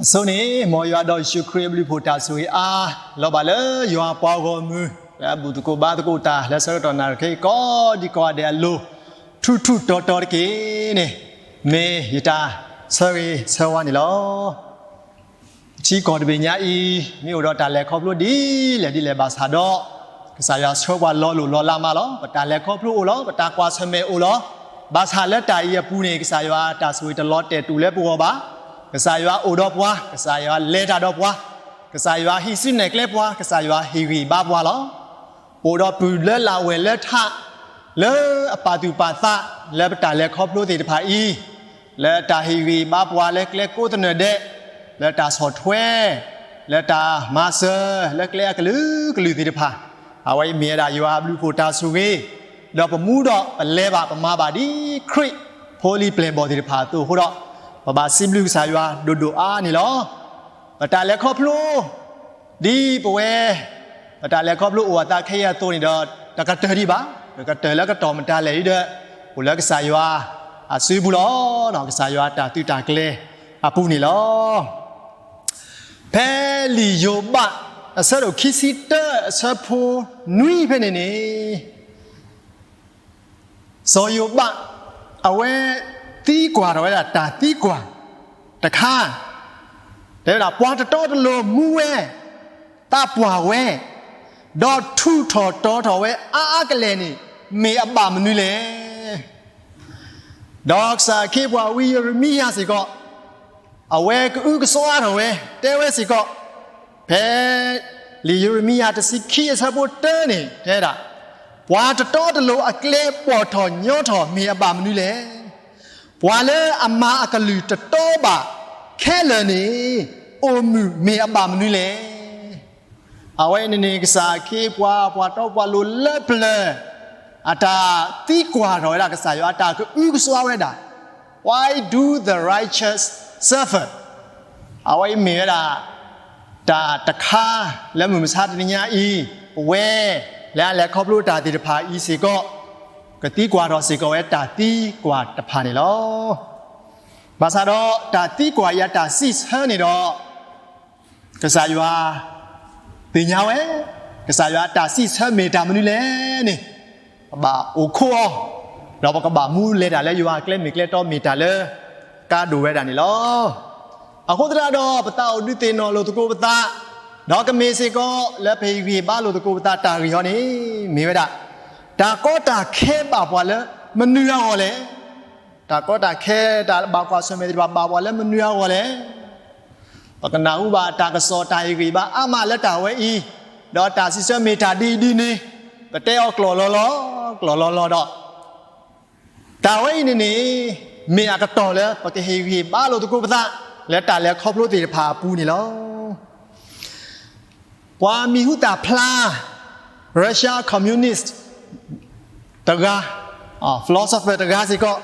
အဆိန့ၣ် မ်ယွၤဒီးယ့ၣ်ၡူးခရံာ်အဘျုးအဖှိၣ်တၢ်ဆိၣ်ဂ့ၤအါ လီၤဘၣ်လၢယွၤအပှၤဂီၢ်မုၢ် လၢအဘူၣ်သကိးဘါသကိးတၢ် လၢဆၢကတီၢ်နၣ်ရံၣ်ခဲအံၤကိးဒံကိးဂၤဒဲးအလိၤ ထူးထူးတီၤတီၤတက့ၢ်န့ၣ် မ့ၢ်ယတၢ်ဆၢဂ့ၤဆၢဝါန့ၣ်လီၤ. ထံကီၢ်တဘ့ၣ်ညါအံၤ မ့ၢ်အိၣ်ဒီးတၢ်လဲၤခီဖျိဒ်လဲၣ်ဒ်လဲၣ်ဘၣ်ဆၣ်ဒီး ကစၢ်ယွၤဆှၢပှၤလီၤလိၢ်လီၤလးမးလီၤ. ပတၢ်လဲၤခီဖျိအိၣ်လီၤ, ပတၢ်ကွၢ်ဆၢၣ်မဲာ်အိၣ်လီၤ. ဘၣ်ဆၣ်လၢတၢ်အံၤအပူၤန့ၣ် ကစၢ်ယွၤတၢ်ဆိၣ်ဂ့ၤတလီၤတဲာ်တူၢ်လၢပဂီၢ်ဘၣ်. ကစၢ်ယွၤအိၣ်ဒီးပှၤ, ကစၢ်ယွၤလဲၤတၢ်ဒီးပှၤ, ကစၢ်ယွၤဟံးစုနဲၣ်ကျဲပှၤ, ကစၢ်ယွၤဟ့ၣ်ဂံၢ်ဘါပှၤလီၤ. ပအိၣ်ဒီးပုၢ်လၢလၢ်ဝဲၢ်လၢထး လၢအပာ်သူၣ်ပာ်သး လၢပတၢ်လဲၤခီဖျိသ့ၣ်တဖၣ်အံၤ လၢတၢ်ဟ့ၣ်ဂံၢ်ဘါပှၤလၢကျဲကိးသနၢၣ်ဒဲး, လၢတၢ်ဆီၣ်ထွဲ, လၢတၢ်မၤစၢၤ လၢကျဲအကလုာ်ကလုာ်သ့ၣ်တဖၣ်, အဝဲအံၤမ့ၢ်ဝဲဒၣ်ယွၤအဘျုးအဖှိၣ်တၢ်ဆိၣ်ဂ့ၤ, ဒီးပမူဒီးပလဲၤဘၣ်ပမၤဘၣ်ဒ်ခရံာ်ဖိလံၤပျဲၢ်ဘီၣ်သ့ၣ်တဖၣ်အသိးအဃိဒီး, ပဘၣ်စံးဘျုးကစၢ်ယွၤဒိၣ်ဒိၣ်အါန့ၣ်လီၤ. ပတၢ်လဲၤခီဖျိ ဒ်ပဝဲ ပတၢ်လဲၤခီဖျိအိၣ်အသးခဲအံၤအသိးန့ၣ်ဒီး တကတၢၢ်ဒံးဘၣ်, တကတၢၢ်လၢကတီၢ်မတၤလဲၣ်ဒ်ဒီး အိၣ်လၢကစၢ်ယွၤအစုပူၤလီၤ. ကစၢ်ယွၤတၢ်သုးတၢ်ကျဲၤအပူၤန့ၣ်လီၤ. ဖဲလံာ်ယိၤဘး အဆၢဒိၣ်ခံဆံတၢ အဆၢဖိနွံဖဲန့ၣ်န့ၣ် စီၤယိၤဘး အဝဲသံကွၢ်ထီၣ်ဝဲဒၣ်တၢ်သံကွၢ်တခါ, တဲဝဲဒၣ် ပှၤတတီတလိၤမူဝဲ, သးပှၢ်ဝဲ, ဒီးထူးထီၣ်တီၤထီၣ်ဝဲအါအါကလဲာ်န့ၣ် မ့ၢ်အဘၣ်မနုၤလဲၣ်. ဒီးကစၢ်အခ့အပှၤဝံယံးရမံယၤစ့ၢ်ကီး အဝဲကအုကစွါထီၣ်ဝဲ တဲဝဲစ့ၢ်ကီး, ဖဲ လံာ်ယံးရမံယၤတဆံခံအဆၢဖိတၢန့ၣ် တဲဒၣ်, ပှၤတတီတလိၤအကျဲပိာ်ထီၣ်ညီထီၣ်မ့ၢ်အဘၣ်မနုၤလဲၣ်. ပှၤလၢအမၤအကလုၢ်တတီဘၣ်ခဲလၢာ်န့ၣ် အိၣ်မုာ်မ့ၢ်အဘၣ်မနုၤလဲၣ်. အဝဲန့ၣ်န့ၣ် ကစၢ်အခ့အပှၤ ပှၤတီပှၤလိၤလၢပျၢၤ အတၢ်သံကွၢ်ထီၣ်ဝဲဒၣ်ကစၢ်ယွၤ အတၢ်ကအုကစွါဝဲဒၣ်, Why do the righteous suffer? အဝဲအံၤမ့ၢ်ဝဲဒၣ် တၢ်တခါလၢမုၢ်မဆါတနံၤညါအံၤ ပဝဲလၢအလဲၤခီဖျိတၢ်သ့ၣ်တဖၣ်အံၤစ့ၢ်ကီး ကသံကွၢ်ထီၣ်စ့ၢ်ကီးဝဲတၢ်သံကွၢ်တဖၣ်န့ၣ်လီၤ. ဘၣ်ဆၣ်ဒီးတၢ်သံကွၢ်အံၤအတၢ်စံးဆၢန့ၣ်ဒီး ကစၢ်ယွၤ သ့ၣ်ညါဝဲ, ကစၢ်ယွၤအတၢ်စံးဆၢမ့ၢ်တၢ်မနုၤလဲၣ်န့ၣ် ပဘၣ်အိၣ်ခိးအီၤ, ဒီးပကဘၣ်မူလဲၤတၢ်လၢယွၤအကျဲမ့ၢ်ကျဲတီမ့ၢ်တၢ်လၢ ကါဒိၣ်ဝဲဒၣ်န့ၣ်လီၤ. အဃိသတးဒီး ပသးအိၣ်ဒုးသ့ၣ်နီၣ်လိာ်သကိးပသး, ဒီးကမ့ၢ်စ့ၢ်ကီးလၢပဟ့ၣ်ဂံၢ်ဟ့ၣ်ဘါလိာ်သကိးပသးတၢ်ဂ့ၢ်ဟီန့ၣ် မ့ၢ်ဝဲဒၣ် တၢ်ကီတၢ်ခဲဘၣ်ပှၤလၢမနုၤအဂီၢ်လဲၣ်. တၢ်ကီတၢ်ခဲ တၢ်ဘၣ်ကွၢ်ဆၢၣ်မဲာ်သ့ၣ်တဖၣ်ဘၣ်ပှၤလၢမနုၤအဂီၢ်လဲၣ်. ပကနၢ်ဟူဘၣ်တၢ်ကစီၣ်တၢ်ဟ့ၣ်ဂံၢ်ဘါအါမးလၢတၢ်ဝဲအံၤ, ဒီးတၢ်စံးဆၢမ့ၢ်တၢ်ဒ်အံၤဒ်န့ၣ်, ပတဲအီၤကျီၢ်လီၤလီၤ, ကျီၢ်လီၤလီၤဒီး တၢ်ဝဲအံၤန့ၣ်န့ၣ် မ့ၢ်အကတီၢ်လၢပကဟ့ၣ်ဂံၢ်ဟ့ၣ်ဘါလိာ်သကိးပသး လၢတၢ်လဲၤခီဖျိသ့ၣ်တဖၣ်အပူၤန့ၣ်လီၤ. ပှၤမံၤဟူသၣ်ဖျါ Russia communist တဂၤ, philosopher တဂၤစ့ၢ်ကီး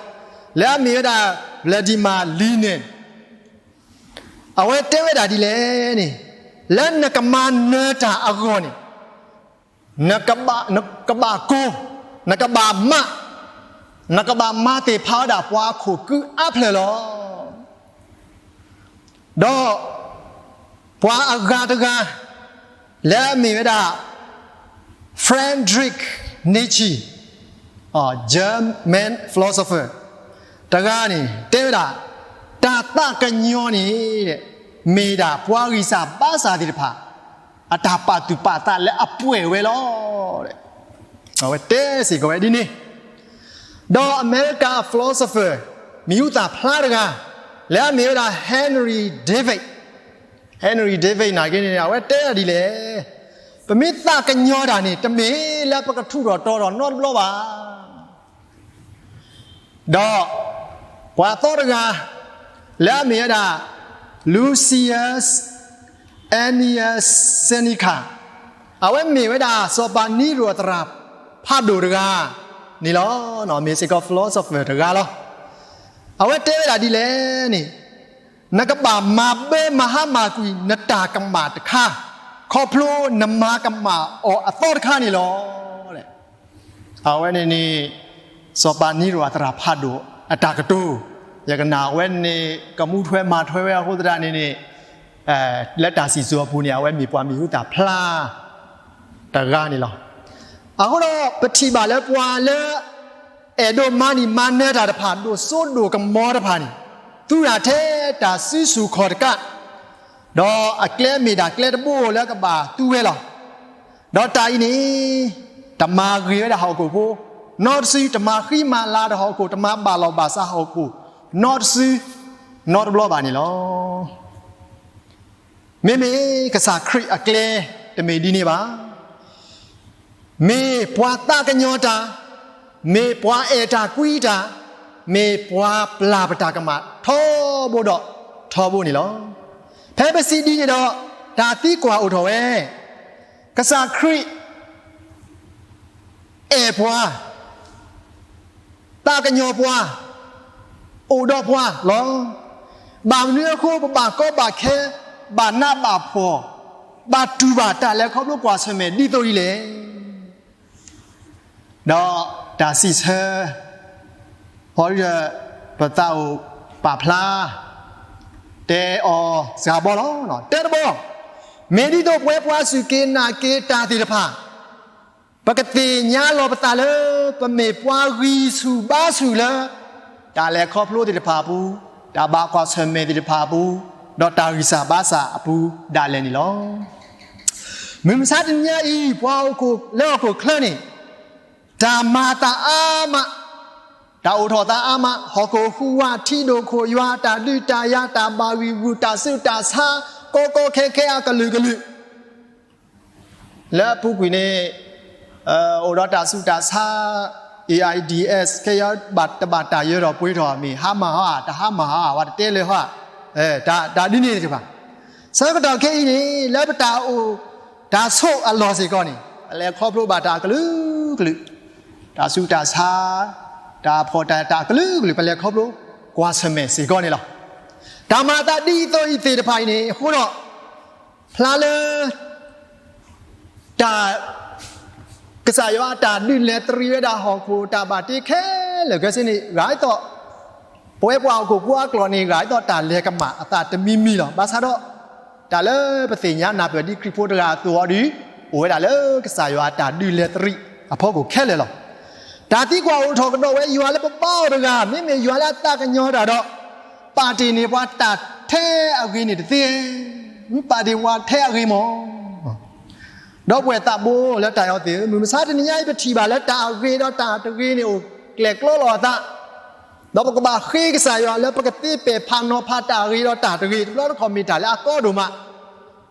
လၢအမ့ၢ်ဝဲဒၣ် Vladimir Lenin အဝဲတဲဝဲဒၣ်ဒ်လဲၣ်န့ၣ်, လၢနကမၤနၢၤတၢ်အဂီၢ်န့ၣ် နကဘၣ်, နကဘၣ်ကိၢ်, နကဘၣ်မး, နကဘၣ်မၤသ့ၣ်ဖးဝဲဒၣ်ပှၤအခိၣ်ကုအါဖျၢၣ်လီၤ. ဒီးပှၤအဂၤတဂၤ လၢအမ့ၢ်ဝဲဒၣ် Friedrich Nietzsche, German philosopher တဂၤန့ၣ် တဲဝဲဒၣ်, တၢ်သးကညီၤန့ၣ် မ့ၢ်ဒၣ်ပှၤဂံၢ်စၢ်ဘါစၢ်သ့ၣ်တဖၣ် အတၢ်ပာ်သူၣ်ပာ်သးလၢအပှဲၤဝဲလီၤ. အဝဲတဲစ့ၢ်ကီးဝဲဒ်န့ၣ်, ဒီးအမဲရကၤအ philosopher မံၤဟူသၣ်ဖျါတဂၤ လၢအမ့ၢ်ဝဲဒၣ် Henry David, Henry David နာ်က့န့ၣ် အဝဲတဲဒၣ်ဒ်လဲၣ်, ပမ့ၢ်သးကညီၤတၢ်န့ၣ် တမ့ၢ်လၢပကထူးထီၣ်တီၤထီၣ်နီတဘျီဘၣ်. ဒီးပှၤသီတဂၤ လၢအမ့ၢ်ဝဲဒၣ် Lucius Annaeus Seneca, အဝဲမ့ၢ်ဝဲဒၣ်စီၤပၤနံရိၤအသရၣ်ဖးဒိၣ်တဂၤန့ၣ်လီၤ. မ့ၢ်စ့ၢ်ကီး philosopher တဂၤလီၤ. အဝဲတဲဝဲဒၣ်ဒ်လဲၣ်န့ၣ်, နကဘၣ်မၤဘၢမၤဟါမၢ်ကွံာ်နတၢ်ကမၣ်တခါ, ခီဖျိနမၤကမၣ်အီၤအသီတခါန့ၣ်လီၤ. အဝဲန့ၣ်န့ၣ် စီၤပၤနံရိၤအသရၣ်ဖးဒိၣ်အတၢ်ကတိၤ, ယကနၣ်အဝဲန့ၣ် ကမူထွဲမၤထွဲဝဲအဃိသတးန့ၣ်န့ၣ် လၢတၢ်စံၣ်စိၤအပူၤန့ၣ် အဝဲမ့ၢ်ပှၤမံၤဟူသၣ်ဖျါတဂၤန့ၣ်လီၤ. အဃိဒီးပထံၣ်ဘၣ်လၢပှၤလၢ အဲၣ်ဒိးမၤနံၤမၤနၢၤတၢ်တဖၣ် ဒိၣ်စိဒိၣ်ကမီၤတဖၣ်န့ၣ် သူတၢ်ထဲတၢ်စုဆူၣ်ခီၣ်တကး, ဒီးအကျဲမ့ၢ်ဒၣ်ကျဲတဘိလၢကဘၣ်သူဝဲလီၤ. ဒီးတၢ်အံၤန့ၣ် တမၤဂ့ၤဝဲဒၣ်ဟီၣ်ခိၣ်ဖိ နီတစု, တမၤဃံမၤလၤဒီးဟီၣ်ခိၣ်, တမၤဘၣ်လီၢ်ဘၣ်စးဟီၣ်ခိၣ် နီတစု နီတဘျီဘၣ်န့ၣ်လီၤ. မ့မ့ၢ်ကစၢ်ခရံာ်အကျဲတမ့ၢ်ဒ်န့ၣ်ဘၣ်. မ့ၢ်ပှၤသးကညီၤတၢ်, မ့ၢ်ပှၤအဲၣ်တၢ်ကွံတၢ်, မ့ၢ်ပှၤပျၢ်ပတၢ်ကမၣ်ထီဘိဒီးထီဘိန့ၣ်လီၤ. ဖဲပစံးဒ်န့ၣ်ဒီး တၢ်သံကွၢ်အိၣ်ထီၣ်ဝဲ, ကစၢ်ခရံာ် အဲၣ်ပှၤ, သးကညီၤပှၤ, အိၣ်ဒီးပှၤလီၤ. ဘၣ်မနုၤအဃိ ပဘၣ်ကီဘၣ်ခဲ, ဘၣ်နးဘၣ်ဖှီၣ်, ဘၣ်တူၢ်ဘၣ်တၢ်လဲၤခီဖျိကွၢ်ဆၢၣ်မဲာ်ဒ်သိးအံၤလဲၣ်. ဒီးတၢ်စံးဆၢ ဖီဒီး ပသးအိၣ်ပာ်ဖျါ တဲအီၤစှၤဘီလီၤ. တဲတဘီ, မ့ၢ်ဒ်သိးပဝဲပှၤစူၢ်က့ၤနာ်က့ၤတၢ်သ့ၣ်တဖၣ် ပကသ့ၣ်ညါလီၤပသးလၢ ပမ့ၢ်ပှၤဂံၢ်ဆူၣ်ဘါဆူၣ်လၢ တၢ်လဲၤခီဖျိသ့ၣ်တဖၣ်အပူၤ, တၢ်ဘၣ်ကွၢ်ဆၢၣ်မဲာ်သ့ၣ်တဖၣ်အပူၤ, ဒီးတၢ်ဂံၢ်စၢ်ဘါစၢ်အပူၤဒၣ်လဲာ်န့ၣ်လီၤ. မုၢ်မဆါတနံၤညါအံၤ ပှၤဟီၣ်ခိၣ်လၢဟီၣ်ခိၣ်ချၢန့ၣ် တၢ်မၤသးအါမး, တၢ်အိၣ်ထီၣ်သးအါမး, ဟီၣ်ခိၣ်ဟူးဝး ထံဒိၣ်ခိၣ်ယွၤ တၢ်ဒုးတၢ်ယၤ တၢ်ဘၣ်ဂံၢ်ဂူာ် တၢ်ဆူးတၢ်ဆါ ကီကီခဲခဲအကလုာ်ကလုာ် လၢအပူၤကွံာ်န့ၣ် အိၣ်ဒီးတၢ်ဆူးတၢ်ဆါ AIDS ခဲအံၤ ဘၣ်တဘၣ်တၢ်ယၢၤထီၣ်ပှဲၤထီၣ် မ့ၢ်ဟါမၢ်ဟါ တဟါမၢ်ဟါ ဝဲတတဲလၢၤဟီ တၢ်ဒ်န့ၣ်တဖၣ် ဆၢကတီၢ်ခဲအံၤန့ၣ် လၢပတၢ်အိၣ်တၢ်ဆိးအလီၢ်စ့ၢ်ကီးန့ၣ် ပလဲၤခီဖျိဘၣ်တၢ်ကလုာ်ကလုာ်, တၢ်ဆူးတၢ်ဆါ, တၢ်ဖှီၣ်တၢ် တၢ်ကလုာ်ကလုာ် ပလဲၤခီဖျိကွၢ်ဆၢၣ်မဲာ်စ့ၢ်ကီးန့ၣ်လီၤ. တၢ်မၤသးဒ်သိးအံၤသ့ၣ်တဖၣ်အံၤန့ၣ် အဃိဒီး ဖျါလၢ တၢ် ကစၢ်ယွၤအတၢ်ဒုးလဲၤတရံးဝဲဒၣ်ဟီၣ်ခိၣ် တၢ်ဘၣ်တ့ခဲလၢာ်ခဲဆ့န့ၣ် ဂၤဒ်သိး ပဝဲပှၤဟီၣ်ခိၣ်ဖိအကျိာ်န့ၣ် ဂၤဒ်သိးတၢ်လဲၤကမၣ်အသးတမံၤမံၤလီၤ. ဘၣ်ဆၣ်ဒီး တၢ်လၢပသ့ၣ်ညါနၢ်ပၢၢ်ဒ်ခရံာ်ဖိတဂၤအသိးအီၤဒီး အိၣ်ဝဲဒၣ်လၢကစၢ်ယွၤအတၢ်ဒုးလဲၤတရံးအဖီခိၣ်ခဲလၢာ်လီၤ. တၢ်သံကွၢ်အိၣ်ထီၣ်ကဒီးဝဲယွၤလၢပဘါအီၤတဂၤ မ့မ့ၢ်ယွၤလၢအသးကညီၤတၢ်ဒီး ပာ်တ့ၢ်န့ၢ်ပှၤတၢ်ထဲအဂ့ၤန့ၣ်တသ့, မ့ၢ်ပာ်တ့ၢ်ပှၤထဲအဂ့ၤမး ဒီပုၢ်ဝဲၢ်သးဘိလၢတၢ်အဲၣ်အီၤသ့ၣ်ဧၢ, မုၢ်မဆါတနံၤညါအံၤ ပထံၣ်ဘၣ်လၢတၢ်အဂ့ၤဒီးတၢ်တဂ့ၤန့ၣ် အိၣ်ကျဲၣ်ကျီလီၤအသး, ဒီးပကဘၣ်ဃ့ကစၢ်ယွၤလၢပကသ့ပဲာ်ဖးနီၤဖးတၢ်အဂ့ၤဒီးတၢ်တဂ့ၤ တဘျီတခီၣ်မ့ၢ်တၢ်လၢအကီဒိၣ်မး,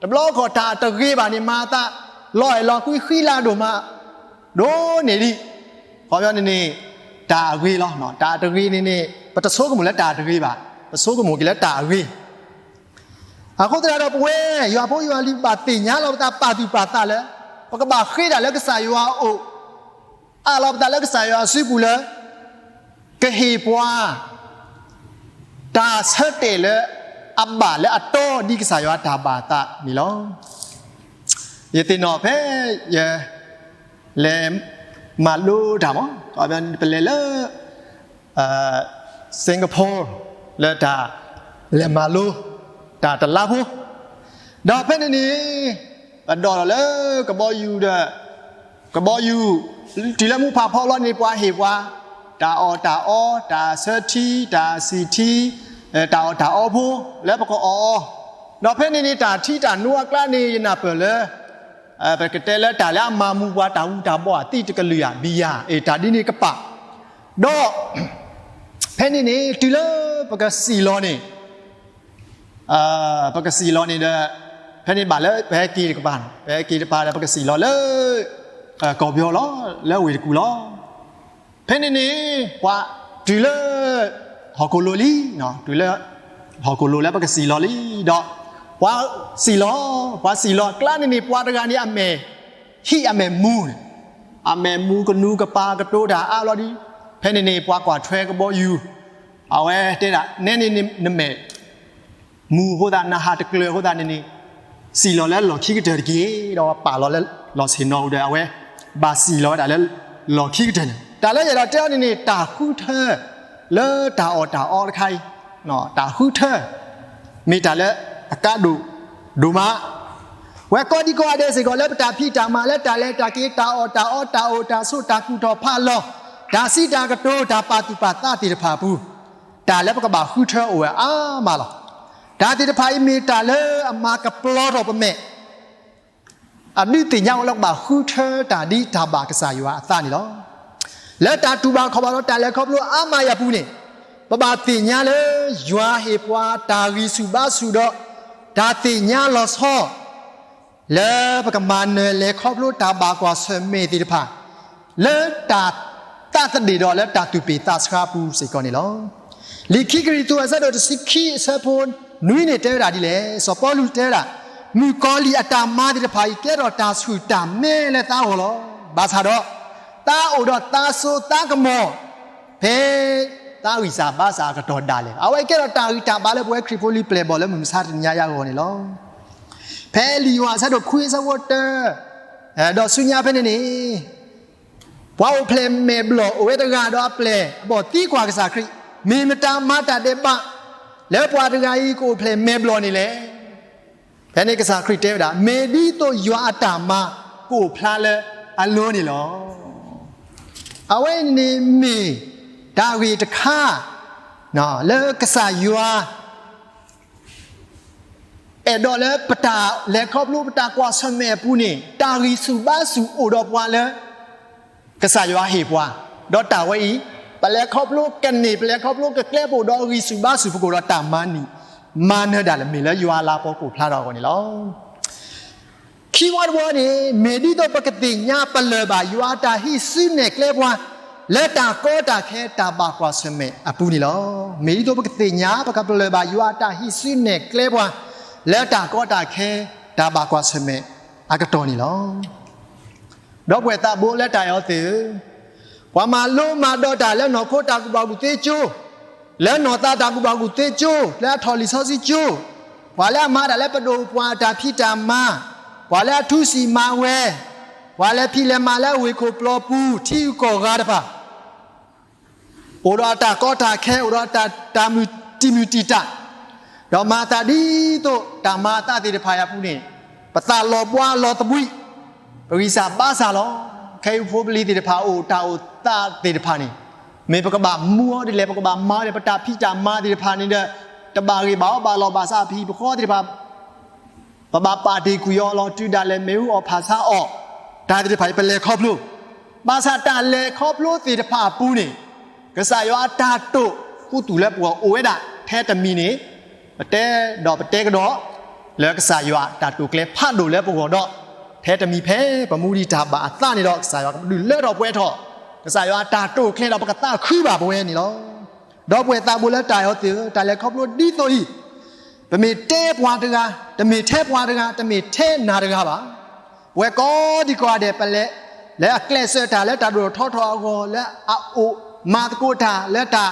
တဘျီတခီၣ်တၢ်အတဂ့ၤဘၣ်န့ၣ် မၤအသးလီၤအဲၣ်လီၤကွံဃံလၤဒိၣ်မး ဒိၣ်န့ၢ်ဒံး, ခီပညီန့ၣ်န့ၣ် တၢ်အဂ့ၤလီၤ. တၢ်တဂ့ၤန့ၣ်န့ၣ် ပတဆိကမိၣ်လၢတၢ်တဂ့ၤဘၣ်, ပဆိကမိၣ်က့ၤလၢတၢ်အဂ့ၤ အဃိသတးဒီး ပဝဲယွၤဖိယွၤလံၤ ဘၣ်သ့ၣ်ညါလီၤပသး ပာ်သူၣ်ပာ်သးလၢ ပကဘၣ်ဃ့တၢ်လၢကစၢ်ယွၤအအိၣ်, အးလီၤပသးလၢကစၢ်ယွၤအစုပူၤလၢ ကဟ့ၣ်ပှၤ တၢ်ဆၢတဲာ်လၢအဘၣ်လၢအတီ ဒ်ကစၢ်ယွၤအတၢ်ဘၣ်သးန့ၣ်လီၤ. ယသ့ၣ်နီၣ်ဖဲယ လဲၤမၤလိတၢ်မး, ပလဲၤလၢ Singapore လၢတၢ်လဲၤမၤလိ တၢ်တလါဖိ, ဒီးဖဲန့ၣ်န့ၣ် ပဒိးထီၣ်လၢကဘီယူၤဒီး ကဘီယူၤ တုၤလၢမူဖးဖီလီၤန့ၣ် ပှၤဟ့ၣ်ပှၤ တၢ်အီၣ်တၢ်အီ တၢ်ဆၢထံ တၢ်စံၣ်ထံ တၢ်အီၣ်တၢ်အီဖိ လၢပကအီၣ်အီၤ, ဒီးဖဲန့ၣ်န့ၣ် တၢ်ထံတၢ်နိအကျါန့ၣ် ယနၢ်ပၢၢ်လၢ ပကတဲလၢတၢ်လၢအမၤမူပှၤ တၢ်ဝူတၢ်ဘီအသံတကလုာ်ဧါ ဘံယၤ အ့ တၢ်ဒ်န့ၣ်ကပာ်, ဒီး ဖဲန့ၣ်န့ၣ် တုၤလၢပကစံၣ်လီၤန့ၣ် ပကစံၣ်လီၤန့ၣ်ဒီး ဖဲန့ၣ်ဘၣ်လၢပဟဲက့ၤတကပၤ, ပဟဲက့ၤတကပၤဒီး ပကစံၣ်လီၤလၢ ကီၢ်ပယီၤလီၤ, လၢဝ့ၢ်တကူၣ်လီၤ. ဖဲန့ၣ်န့ၣ် ပှၤတုၤလၢ ဟီၣ်ခိၣ်လိၤလံ, တုၤလၢ ဟီၣ်ခိၣ်လိၤလၢပကစံၣ်လီၤလံဒီး ပှၤစံၣ်လီၤ, ပှၤစံၣ်လီၤကျါန့ၣ်န့ၣ် ပှၤတဂၤန့ၣ် အမဲာ်ဟံၣ်အမဲာ်မူန့ၣ်, အမဲာ်မူကနူၤကပၤကတိၤတၢ်အါလီၤဒံး, ဖဲန့ၣ်န့ၣ် ပှၤကွၢ်ထွဲကဘီယူၤ အဝဲတဲဒၣ် နဲန့ၣ်နမဲာ် မူအဃိသတး နဟးတကျၢၤအဃိသတးန့ၣ်န့ၣ် စံၣ်လီၤလၢလီၢ်ခံကတၢၢ်တက့ၢ်, ဒီးပာ်လီၤလၢလီၢ်ဆ့ၣ်နီၤအူဒီး အဝဲဘၣ်စံၣ်လီၤဝဲဒၣ်လၢလီၢ်ခံကတၢၢ်န့ၣ်, တၢ်လၢယအဲၣ်ဒိးတဲအီၤန့ၣ်န့ၣ် တၢ်ဃုထၢ လၢတၢ်အီၣ်တၢ်အီတခါအံၤ, တၢ်ဃုထၢ မ့ၢ်တၢ်လၢအကါဒိၣ် ဒိၣ်မး, ပဝဲကိးဒံကိးဂၤဒဲးစ့ၢ်ကီး လၢပတၢ်ဖံးတၢ်မၤ လၢတၢ်လဲၤတၢ်က့ၤ တၢ်အီၣ်တၢ်အီ တၢ်အိၣ်တၢ်ဆိး တၢ်ကူၣ်ထီၣ်ဖးလီၤ, တၢ်စံးတၢ်ကတိၤ တၢ်ပာ်သူၣ်ပာ်သးသ့ၣ်တဖၣ်အပူၤ, တၢ်လၢပကဘၣ်ဃုထၢအိၣ်ဝဲအါမးလီၤ. တၢ်သ့ၣ်တဖၣ်အံၤမ့ၢ်တၢ်လၢအမၤကပျီထီၣ်ပမဲာ် အဒုးသ့ၣ်ညါဝဲလၢကဘၣ်ဃုထၢတၢ်ဒ်တၢ်ဘၣ်ကစၢ်ယွၤအသးန့ၣ်လီၤ. လၢတၢ်တူၢ်ဘၣ်ခီၣ်ဘၣ်ဒီးတၢ်လဲၤခီဖျိအါမးအံၤအပူၤန့ၣ်, ပဘၣ်သ့ၣ်ညါလၢယွၤဟ့ၣ်ပှၤတၢ်ဂံၢ်ဆူၣ်ဘါဆူၣ်ဒီး တၢ်သ့ၣ်ညါလီၤဆီ လၢပကမၤနၢၤလဲၤခီဖျိတၢ်ဘၣ်ကွၢ်ဆၢၣ်မဲာ်သ့ၣ်တဖၣ် လၢတၢ်သးသဒ့ၣ်ဒီးလၢတၢ်သူၣ်ပ့ၢ်သးဆှါအပူၤစ့ၢ်ကီးန့ၣ်လီၤ. လံာ်ခံကရံၣ်သူးအဆၢဒိၣ်တဆံခံအဆၢဖိနွံန့ၣ်တဲဝဲဒၣ်ဒ်လဲၣ်, စီၤပီလူးတဲဝဲဒၣ်, မုၣ်ကီၤလံၢ်အတၢ်မၤသ့ၣ်တဖၣ်အံၤ ကဲထီၣ်တၢ်ဆူၣ်တၢ်မဲလၢသးဂီၢ်လီၤ. ဘၣ်ဆၣ်ဒီး သးအိၣ်ဒီးသးစိသးကမီၤ ဖဲသးဂံၢ်စၢ်ဘါစၢ်အကတီၢ်ဒၣ်လဲာ်, အဝဲကဲထီၣ်တၢ်ဂံၢ်တၢ်ဘါလၢပဝဲခရံာ်ဖိလံၤပျဲၢ်ဘီၣ်လၢမုၢ်မဆါတနံၤညါအဂီၢ်န့ၣ်လီၤ. ဖဲလံာ်ယိၤဟၣ်အဆၢဒိၣ်ခွံအဆၢဖိတၢ ဒီးဆူညါဖဲန့ၣ်န့ၣ်, ပှၤအိၣ်ဖျဲၣ်မဲာ်ဘျီၣ်အိၣ်ဝဲတဂၤဒီးအပျဲၢ်အဘီၣ်သံကွၢ်ကစၢ်ခရံာ်, မ့ၢ်မတၤမၤတၢ်ဒဲးဘး လၢပှၤတဂၤအံၤကအိၣ်ဖျဲၣ်မဲာ်ဘျီၣ်န့ၣ်လဲၣ်. ဖဲန့ၣ်ကစၢ်ခရံာ်တဲဝဲဒၣ်, မ့ၢ်ဒ်သိးယွၤအတၢ်မၤကအိၣ်ဖျါလၢအလိၤန့ၣ်လီၤ. အဝဲန့ၣ်မ့ၢ်တၢ်ဂ့ၢ်တခါ လၢကစၢ်ယွၤ အဲၣ်ဒိးလၢပတၢ်လဲၤခီဖျိပတၢ်ကွၢ်ဆၢၣ်မဲာ်အပူၤန့ၣ် တၢ်ဂံၢ်ဆူၣ်ဘါဆူၣ်အိၣ်ဒီးပှၤလၢ ကစၢ်ယွၤဟ့ၣ်ပှၤ, ဒီးတၢ်ဝဲအံၤ ပလဲၤခီဖျိကန့ၢ် ပလဲၤခီဖျိကကျဲ ပအိၣ်ဒီးဂံၢ်ဆူၣ်ဘါဆူၣ် ပကအိၣ်ဒီးတၢ်မၤနၢၤ မၤနၢၤဒၣ်လဲာ် မ့ၢ်လၢယွၤအလၤကပီၤကအိၣ်ဖျါထီၣ်အဂီၢ်န့ၣ်လီၤ. ခံဝီတဝီန့ၣ် မ့ၢ်ဒ်သိးပကသ့ၣ်ညါပလၢၢ်ဘၣ်ယွၤအတၢ်ဟံးစုနဲၣ်ကျဲပှၤ လၢတၢ်ကီတၢ်ခဲတၢ်ဘၣ်ကွၢ်ဆၢၣ်မဲာ်အပူၤန့ၣ်လီၤ. မ့ၢ်ဒ်သိးပကသ့ၣ်ညါ ပကပလၢၢ်ဘၣ်ယွၤအတၢ်ဟံးစုနဲၣ်ကျဲပှၤ လၢတၢ်ကီတၢ်ခဲတၢ်ဘၣ်ကွၢ်ဆၢၣ်မဲာ်အကတီၢ်န့ၣ်လီၤ. ဒီပုၢ်ဝဲၢ်သးဘိလၢတၢ်အဲၣ်အီၤသ့ၣ်ဧၢ, ပှၤမၤလိမၤဒိးတၢ်လၢနီၢ်ခိတၢ်ကူၣ်ဘၣ်ကူၣ်သ့ကၠိ, လၢနီၢ်သးတၢ်ကူၣ်ဘၣ်ကူၣ်သ့ကၠိ, လၢအထီၣ်လံာ်စီဆှံကၠိ, ပှၤလၢအမၤတၢ်လၢပဒိၣ်ပှၤအတၢ်ဖံးတၢ်မၤ, ပှၤလၢအထူစံာ်မၤဝဲ, ပှၤလၢဖံးလဲၤမၤလၢဝ့ၢ်ခိၣ်ပျီပူၤ ထံဂုၤကီၢ်ဂၤတဖၣ် အိၣ်ဒီးအတၢ်ကီတၢ်ခဲ အိၣ်ဒီးတၢ်မုၢ်တံၢ်မုၢ်တံၢ်တၢ်, ဒီးမၤသးဒ်သိးတၢ်မၤအသးသ့ၣ်တဖၣ်အံၤအပူၤန့ၣ်, ပသးလီၤဘှါလီၤသဘှံး, ပဂံၢ်စၢ်ဘါစၢ်လီၤ. ခဲအံၤဖိပလံၤသ့ၣ်တဖၣ်အိၣ်တၢ်အိၣ်သးသ့ၣ်တဖၣ်န့ၣ်, မ့ၢ်ပကဘၣ်မူအီၤဒ်လဲၣ် ပကဘၣ်မၤအီၤဒ်လဲၣ် ပတၢ်ဖံးတၢ်မၤသ့ၣ်တဖၣ်န့ၣ်ဒီး, တဘၣ်ဂ့ၢ်ဘၣ်အီၣ်ဘၣ်လီၢ်ဘၣ်စး ပဟံၣ်ပဃီသ့ၣ်တဖၣ် ပဘၣ်ပာ်တ့ၢ်ကွံာ်အီၤလီၤတုၤဒၣ်လဲာ် မ့ၣ်အူအီၣ်ဖးဆါအီၣ်, တၢ်သ့ၣ်တဖၣ်အံၤ ပလဲၤခီဖျိ, ဘၣ်ဆၣ်တၢ်လဲၤခီဖျိသ့ၣ်တဖၣ်အပူၤန့ၣ်, ကစၢ်ယွၤအတၢ်တိာ်ခူသူၣ်လၢပဂီၢ်အိၣ်ဝဲဒၣ်ထဲတမံၤန့ၣ်, ပတဲဒီးပတဲကဒီး, လၢကစၢ်ယွၤအတၢ်တိာ်ကျဲဖးဒိၣ်လၢပဂီၢ်ဒီး, ထဲတမံၤဖဲပမူဒံးတၢ်ဘၣ်အသးန့ၣ်ဒီး ကစၢ်ယွၤကဒုးလၢထီၣ်ပှဲၤထီၣ်, ကစၢ်ယွၤအတၢ်တိာ်ကျဲဒီးပကသးခုဘၣ်ပဝဲန့ၣ်လီၤ. ဒီပုၢ်ဝဲၢ်သးဘိလၢတၢ်အဲၣ်အီၤသ့ၣ်ဧၢ, တၢ်လဲၤခီဖျိဒ်သိးအံၤ, ပမ့ၢ်တဲပှၤတဂၤ, တမ့ၢ်ထဲပှၤတဂၤ, တမ့ၢ်ထဲနၤတဂၤဘၣ်. ပဝဲကိးဒံကိးဂၤဒဲး ပလဲၤ, လၢအကျဲးစၢးတၢ်လၢတၢ်ဒိၣ်ထီၣ်ထီထီၣ်အဂီၢ် လၢအအိၣ်မၤသကိးတၢ်လၢတၢ်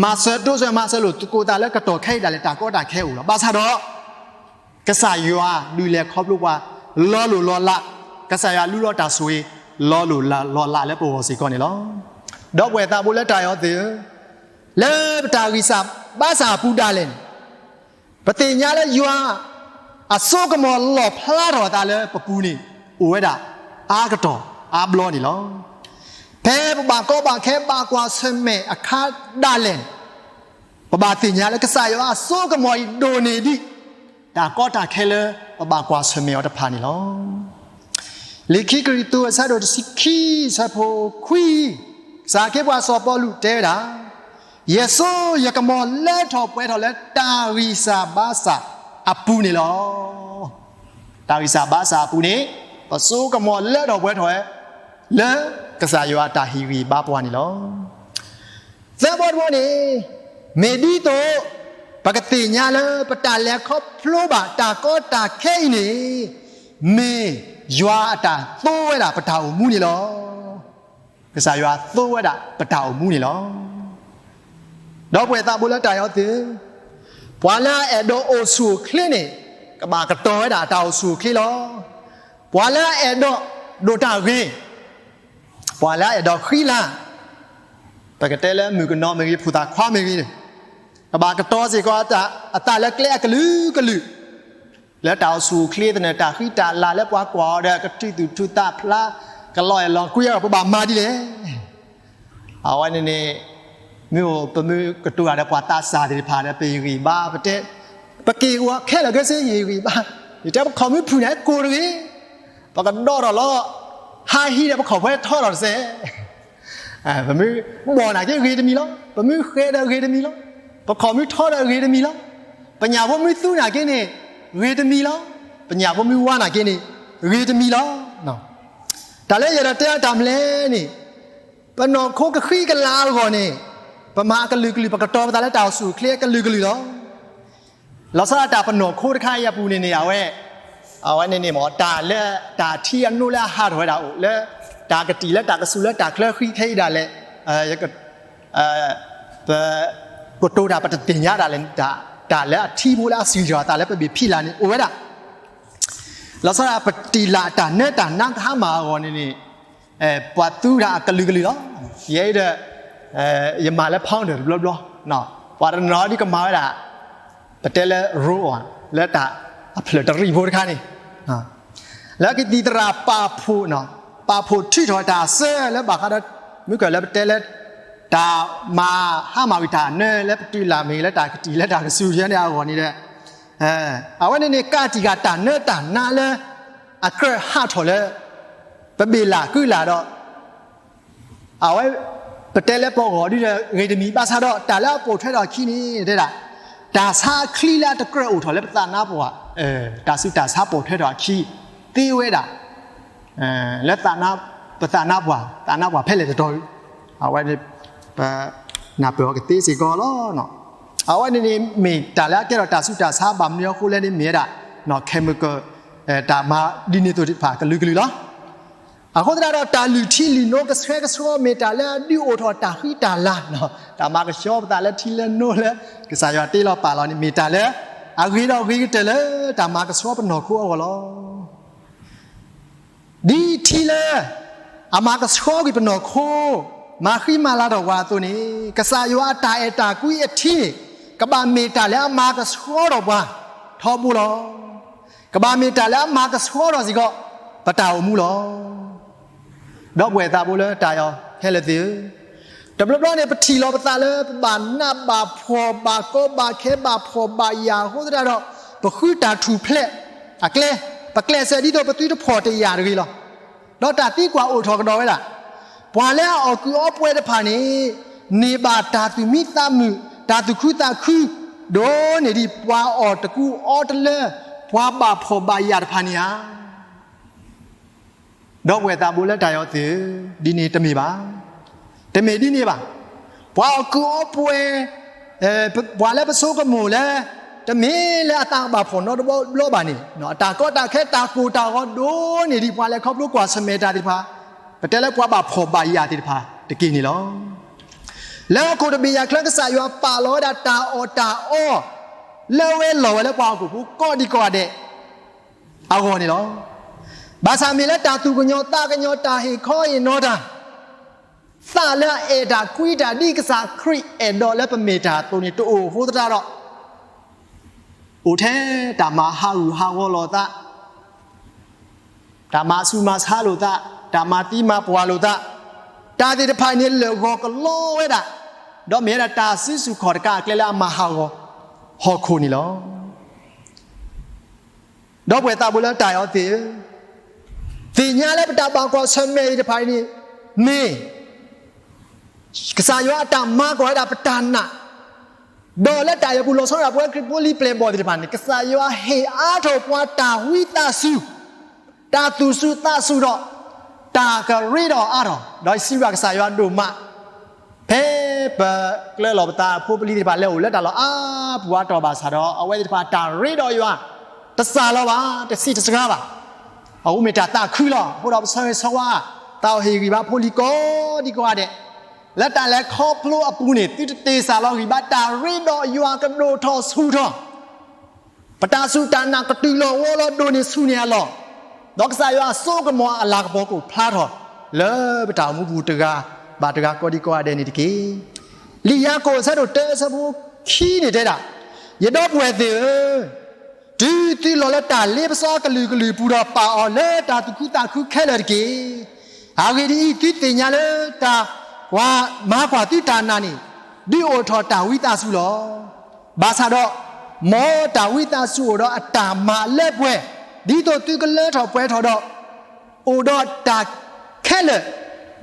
မၤစၢၤတိစၢၤမၤစၢၤလိာ်သကိးသးလၢကတီၢ်ခဲအံၤဒၣ်လဲာ် တၢ်ကီတၢ်ခဲအိၣ်လီၤ. ဘၣ်ဆၣ်ဒီး ကစၢ်ယွၤဒုးလဲၤခီဖျိပှၤ လီၤလိၢ်လီၤလး, ကစၢ်ယွၤလူလီၤတၢ်ဆိၣ်ဂ့ၤ လီၤလိၢ်လီၤလးလၢပဂီၢ်စ့ၢ်ကီးန့ၣ်လီၤ. ဒီပုၢ်ဝဲၢ်သးဘိလၢတၢ်အဲၣ်အီၤသ့ၣ်ဧၢ, လၢပတၢ်ဂံၢ်စၢ်ဘါစၢ်အပူၤဒၣ်လဲာ်န့ၣ်, ပသ့ၣ်ညါလၢယွၤအစိကမီၤလီၣ်ဖျါထီၣ်အသးလၢပပူၤန့ၣ် အိၣ်ဝဲဒၣ်အါကတီၢ်အါဘျီန့ၣ်လီၤ. ဖဲပဘၣ်ကီဘၣ်ခဲဘၣ်ကွၢ်ဆၢၣ်မဲာ်အခါဒၣ်လဲာ်န့ၣ်, ပဘၣ်သ့ၣ်ညါလၢကစၢ်ယွၤအစိကမီၤအံၤဒိၣ်န့ၢ်ဒံး တၢ်ကီတၢ်ခဲလၢပဘၣ်ကွၢ်ဆၢၣ်မဲာ်အီၤတဖၣ်န့ၣ်လီၤ. လံာ်ခံကရံၣ်သူးအဆၢဒိၣ်တဆံခံအဆၢဖိခွံ, ကစၢ်ခ့ပှၤစီၤပီလူးတဲဝဲဒၣ်, ယစိယကမီၤလၢထီၣ်ပှဲၤထီၣ်လၢတၢ်ဂံၢ်စၢ်ဘါစၢ်အပူၤန့ၣ်လီၤ. တၢ်ဂံၢ်စၢ်ဘါစၢ်အပူၤန့ၣ်, ပစိကမီၤလၢထီၣ်ပှဲၤထီၣ်ဝဲ လၢကစၢ်ယွၤအတၢ်ဟ့ၣ်ဂံၢ်ဘါပှၤန့ၣ်လီၤ. သၢဘီတဘီန့ၣ်, မ့ၢ်ဒ်သိး ပကသ့ၣ်ညါလၢပတၢ်လဲၤခီဖျိဘၣ်တၢ်ကီတၢ်ခဲအံၤန့ၣ်, မ့ၢ်ယွၤအတၢ်သိဝဲဒၣ်ပတၢ်အိၣ်မူန့ၣ်လီၤ. ကစၢ်ယွၤသိဝဲဒၣ်ပတၢ်အိၣ်မူန့ၣ်လီၤ. ဒီပုၢ်ဝဲၢ်သးဘိလၢတၢ်အဲၣ်အီၤသ့ၣ်, ပှၤလၢအအဲၣ်ဒိးအိၣ်ဆူၣ်အိၣ်ချ့န့ၣ်, ကဘၣ်ကတီၤဝဲဒၣ်တၢ်အိၣ်ဆူၣ်အိၣ်ချ့လီၤ. ပှၤလၢအအဲၣ်ဒိးဒိၣ်တၢ်ဂ့ၤ, ပှၤလၢအအဲၣ်ဒိးဃံလၤ, ပကတဲလၢမုၣ်ကနီၤမ့ၢ်ဂ့ၤ ဖိသၣ်ခွါမ့ၢ်ဂ့ၤ, ကဘၣ်ကတီၤစ့ၢ်ကီးအသးလၢကျဲအကလုာ်ကလုာ် လၢတၢ်အိၣ်ဆူၣ်အိၣ်ချ့သနၢၣ် တၢ်ဃံတၢ်လၤလၢပှၤကွၢ်အီၤဒီး ကထုးသူၣ်ထုးသးဖျါ ကလီၤအဲၣ်လီၤကွံအဂီၢ် ပဘၣ်မၤဒ်လဲၣ်. အဝဲန့ၣ်န့ၣ် မ့ၢ်အိၣ်ပမ့ၢ်ကတိၤတၢ်ဒီးပှၤသးစၢ်သ့ၣ်တဖၣ်ဒီး ပယဂံၢ်ဘါ ပတဲ ပက့ၤအိၣ်ခဲလၢာ်ခဲဆ့ ယဂံၢ်ဘါ, ယတဲပခိၣ်မုၣ်ဖုၣ်န့ၣ် ကိၢ်တဂ့ၤ, ပကဒီထီၣ်လီၤ ဟးဟံးဒီးပခိၣ်ဖိထီထီၣ်တစဲး ပမ့ၢ်ဘီၣ်နာ်က့ဂ့ၤတမံၤလီၤ. ပမ့ၢ်ဃဲးဒီးဂ့ၤတမံၤလီၤ. ပခိၣ်မုၣ်ထီဒီးဂ့ၤတမံၤလီၤ. ပညၣ်ဖိမ့ၢ်သူနာ်က့န့ၣ် ဂ့ၤတမံၤလီၤ. ပညၣ်ဖိမ့ၢ်ဝါနာ်က့န့ၣ် ဂ့ၤတမံၤလီၤ. တၢ်လၢယအဲၣ်ဒိးတဲအီၤတၢ်မနုၤလဲၣ်န့ၣ် ပနီၢ်ခိကဃံကလၤအဂီၢ်န့ၣ် ပမၤအကလုာ်ကလုာ် ပကတီၤပသးလၢတၢ်အိၣ်ဆူၣ်အိၣ်ချ့အကလုာ်ကလုာ်လီၤ. လီၤဆီဒၣ်တၢ်ပနီၢ်ခိတခါအံၤအပူၤန့ၣ်န့ၣ် အဝဲ အဝဲန့ၣ်န့ၣ်မ့ၢ် တၢ်လၢတၢ်ထံအနိလၢအဟးထီၣ်ဝဲဒၣ်အိၣ် လၢ တၢ်ကတံာ်လၢတၢ်ကစူၤလၢတၢ်ချၢဃံခဲအံၤဒၣ်လဲာ် ပ ကတိၤတၢ်ပတသ့ၣ်ညါဒၣ်လဲာ် တၢ်လၢအထံဖိလၢအစံၣ်ထီၣ်အသးလၢပဘ့ၣ်ဖံးလၢ်န့ၣ် အိၣ်ဝဲဒၣ် လီၤဆီဒၣ်ပတံာ်လၢ်တၢ်နၢတၢ်နါကဟါမၢ်အဂီၢ်န့ၣ်န့ၣ် ပှၤသူတၢ်အကလုာ်ကလုာ်လီၤ. ယဲအံၤဒီး ယမၤလၢ founder တဘျီဘျီ ပှၤတနီၤဒ်ကမၤဝဲဒၣ် ပတဲလၢ role အီၤ လၢတၢ်အဖျၢၣ်တရံးဖိတခါန့ၣ် လၢကသံၣ်သရၣ်ပာ်ဖှိၣ် ပာ်ဖှိၣ်ထုးထီၣ်တၢ်အစၢလၢဘၣ်ဃးဒီး မုၢ်ကၢၢ်လၢပတဲလၢ တၢ်မၤဟါမၢ်ဝံၤတၢ်နၢလၢပတုာ်လၢ်မ့ၢ်ဂ့ၤ လၢတၢ်ကတံာ်လၢတၢ်ကစူၤယဲန့ၣ်အဂီၢ်န့ၣ်ဒီး အဝဲန့ၣ်န့ၣ် ကးတံာ်ဃာ်တၢ်နၢတၢ်နါလၢ အကြၢးဟးထီၣ်လၢ ပဘ့ၣ်လၢ်ကုလၢ်ဒီး အဝဲ ပတဲလၢပဂီၢ်ဒ်ဒီးဂ့ၤတမံၤ ဘၣ်ဆၣ်ဒီးတၢ်လၢအပိာ်ထွဲထီၣ်အခံန့ၣ် တဲဒၣ် တၢ်ဆါအချံလၢအတကြၢးအိၣ်ထီၣ်လၢပသးနါပှၢ် တၢ်ဆူးတၢ်ဆါပိာ်ထွဲထီၣ်အခံ သ့ဝဲဒၣ် လၢ ပသးနါပှၢ် သးနါပှၢ်ဖဲလဲၣ်တတီၤ အဝဲ ပ နၢ်ပၢၢ်အီၤကသ့စ့ၢ်ကီးလီၤ. အဝဲန့ၣ်န့ၣ်မ့ၢ်တၢ်လၢအကဲထီၣ်တၢ်ဆူးတၢ်ဆါ ဘၣ်မနုၤအဃိလဲၣ်န့ၣ် မ့ၢ်ဝဲဒၣ် chemical တၢ်မၤဒ်န့ၣ်အသိးသ့ၣ်တဖၣ်ကလုာ်ကလုာ်လီၤ. အဃိသတးဒီး တၢ်လုၢ်ထံလုၢ်နိကဆှဲကဆှီ မ့ၢ်တၢ်လၢအဒုးအိၣ်ထီၣ်တၢ်ဃံတၢ်လၤ တၢ်မၤကဆှီပသးလၢထံလၢနိလၢ ကစၢ်ယွၤတ့လီၤပာ်လီၤန့ၣ် မ့ၢ်တၢ်လၢ အဂ့ၤဒီးဂ့ၤကတၢၢ်လၢတၢ်မၤကဆှီပနီၢ်ခိအဂီၢ်လီၤ. ဒ်ထံလၢ အမၤကဆှီကွံာ်ပနီၢ်ခိ မၤဃံမၤလၤထီၣ်ပှၤအသိးန့ၣ် ကစၢ်ယွၤအတၢ်အဲၣ်တၢ်ကွံအထံန့ၣ် ကဘၣ်မ့ၢ်တၢ်လၢအမၤကဆှီထီၣ်ပှၤထီဘိလီၤ. ကဘၣ်မ့ၢ်တၢ်လၢအမၤကဆှီထီၣ်စ့ၢ်ကီး ပတၢ်အိၣ်မူလီၤ. ဒီပုၢ်ဝဲၢ်သးဘိလၢတၢ်အဲၣ်ခဲလၢာ်သ့ၣ်ဧၢ, တဘျီဘျီန့ၣ် ပထံၣ်လီၤပသးလၢပဘၣ်နးဘၣ်ဖှီၣ်ဘၣ်ကီဘၣ်ခဲဘၣ်ဖှီၣ်ဘၣ်ယာ်အဃိသတးဒီး ပဃုတၢ်ထူၣ်ဖျဲးအကျဲ, ပကျဲးစၢးဒ်သိးပသုတဖှီၣ်တယာ်တဂ့ၤလီၤ. ဒီးတၢ်သံကွၢ်အိၣ်ထီၣ်ကဒီးဝဲဒၣ်, ပှၤလၢအအီၣ်ကုးအီပှဲၤတဖၣ်န့ၣ် န့ၢ်ဘၣ်တၢ်သူၣ်မံသးမုာ် တၢ်သူၣ်ခုသးခု ဒိၣ်န့ၢ်ဒံးပှၤအီၣ်တကူအီတလၢ ပှၤဘၣ်ဖှီၣ်ဘၣ်ယာ်တဖၣ်န့ၣ်ဧါ. ဒီပုၢ်ဝဲၢ်သးဘိလၢတၢ်အဲၣ်သ့ၣ်ဧၢ, ဒ်န့ၣ်တမ့ၢ်ဘၣ်. တမ့ၢ်ဒ်န့ၣ်ဘၣ်. ပှၤအီၣ်ကုးအီပှဲၤ, ပှၤလၢပဆိကမိၣ်လၢ တမ့ၢ်လၢအသးဘၣ်ဖှီၣ်နီတဘျီဘၣ်န့ၣ် အတၢ်ကီတၢ်ခဲတၢ်ကိၢ်တၢ်ဂီၤဒိၣ်န့ၢ်ဒံးပှၤလၢခီဖျိကွၢ်ဆၢၣ်မဲာ်တၢ်သ့ၣ်တဖၣ်, ပတဲလၢပှၤဘၣ်ဖှီၣ်ဘၣ်ယာ်သ့ၣ်တဖၣ်တက့ၢ်န့ၣ်လီၤ. လၢဟီၣ်ခိၣ်တဘ့ၣ်ယၤချၢ ကစၢ်ယွၤပာ်လီၤဝဲဒၣ်တၢ်အီၣ်တၢ်အီ လၢဝဲလီၤဝဲလၢပှၤဟီၣ်ခိၣ်ဖိကိးဒံကိးဂၤဒဲး အဂီၢ်န့ၣ်လီၤ. ဘၣ်ဆၣ်မ့ၢ်လၢတၢ်သူၣ်ကညီၤသးကညီၤ တၢ်ဟ့ၣ်ခီဟ့ၣ်နီၤတၢ်, သးလၢအအဲၣ်တၢ်ကွံတၢ်ဒ်ကစၢ်ခရံာ်အဲၣ်ဒိးလၢပမ့ၢ်တၢ်အသိးန့ၣ် တအိၣ်အဃိသတးဒီး အိၣ်ထဲတၢ်မၤဟးဂူာ်ဟးဂီၤလိာ်သး, တၢ်မၤဆူးမၤဆါလိာ်သး, တၢ်မၤသံမၤပှၢ်လိာ်သး, တၢ်သ့ၣ်တဖၣ်န့ၣ်လၢာ်ဂီၤကလီဝဲဒၣ်, ဒီးမ့ၢ်ဝဲဒၣ်တၢ်စုဆူၣ်ခီၣ်တကးအကျဲလၢအမၤဟးဂီၤဟီၣ်ခိၣ်န့ၣ်လီၤ. ဒီပုၢ်ဝဲၢ်သးဘိလၢတၢ်အဲၣ်အီၤသ့ၣ်ဧၢ, သ့ၣ်ညါလၢပတၢ်ဘၣ်ကွၢ်ဆၢၣ်မဲာ်အံၤတဖၣ်အံၤန့ၣ် မ့ၢ် ကစၢ်ယွၤအတၢ်မၤကွၢ်ဝဲဒၣ်ပတၢ်နာ်, ဒီးလၢတၢ်အဲၣ်ပူၤလီၤဆီဒၣ်ပဝဲခရံာ်ဖိလံၤပျဲၢ်ဘီၣ်သ့ၣ်တဖၣ်န့ၣ် ကစၢ်ယွၤဟ့ၣ်အါထီၣ်ပှၤတၢ်ဝံသးစူၤ, တၢ်သူၣ်စူၤသးစူၤဒီး တၢ်ကရ့ဒီးအါထီၣ်, ဒီးစံးဘၣ်ကစၢ်ယွၤဒိၣ်မး ဖဲပကျၢလီၤပသးအဖိပလံၤသ့ၣ်တဖၣ်လဲၤအိၣ်လၢတၢ်လီၢ်အါပူၤအါတီၢ်ဘၣ်ဆၣ်ဒီး အဝဲသ့ၣ်တဖၣ်တၢ်ရ့ဒီးယွၤ တစှၤလီၤဘၣ်, တဆံးတစှၤဘၣ်. အဃိမ့ၢ်တၢ်သးခုလီၤ. အဃိဒီးပဆၢဂ့ၤဆၢဝါ သးအိၣ်ဟ့ၣ်ဂံၢ်ဘါဖိလံၤကိးဒံကိးဂၤဒဲး, လၢတၢ်လဲၤခီဖျိအပူၤန့ၣ် သုတတ့ၢ်စၢ်လီၤဂံၢ်ဘါ, တၢ်ရ့ဒီးယွၤကဒိၣ်ထီၣ်ဆူၣ်ထီၣ် ပတၢ်စူၢ်တၢ်နာ်ကတုၤလီၤဝီလီၤဒိၣ်န့ၢ်ဆူၣ်န့ၢ်အလီၢ်, ဒီးကစၢ်ယွၤအစိကမီၤအလၤကပီၤကအိၣ်ဖျါထီၣ် လၢပတၢ်အိၣ်မူပူၤတဂၤဘၣ်တဂၤကိးဒံကိးဂၤဒဲးန့ၣ်တက့ၢ်. လံာ်ယၤကိာ်အဆၢဒိၣ်တၢအဆၢဖိခံန့ၣ်တဲဒၣ်, ယဒီပုၢ်ဝဲၢ်သ့ၣ်ဧၢ, တုၤသုလီၤလၢတၢ်လ့ပစီအကလုာ်ကလုာ်ပူၤဒီး ပာ်အီၤလၢတၢ်သူၣ်ခုသးခုခဲလၢာ်တက့ၢ်. အဂ့ၢ်ဒ်အံၤ, သုသ့ၣ်ညါလၢတၢ်ကွၢ်, မၤကွၢ်သုတၢ်နာ်န့ၣ် ဒုးအိၣ်ထီၣ်တၢ်ဝံသးစူၤလီၤ. ဘၣ်ဆၣ်ဒီး, မ်တၢ်ဝံသးစူၤအိၣ်ဒီးအတၢ်မၤလၢပှဲၤ, ဒ်သိးသုကလၢထီၣ်ပှဲၤထီၣ်ဒီး အိၣ်ဒီးတၢ်ခဲလၢာ်,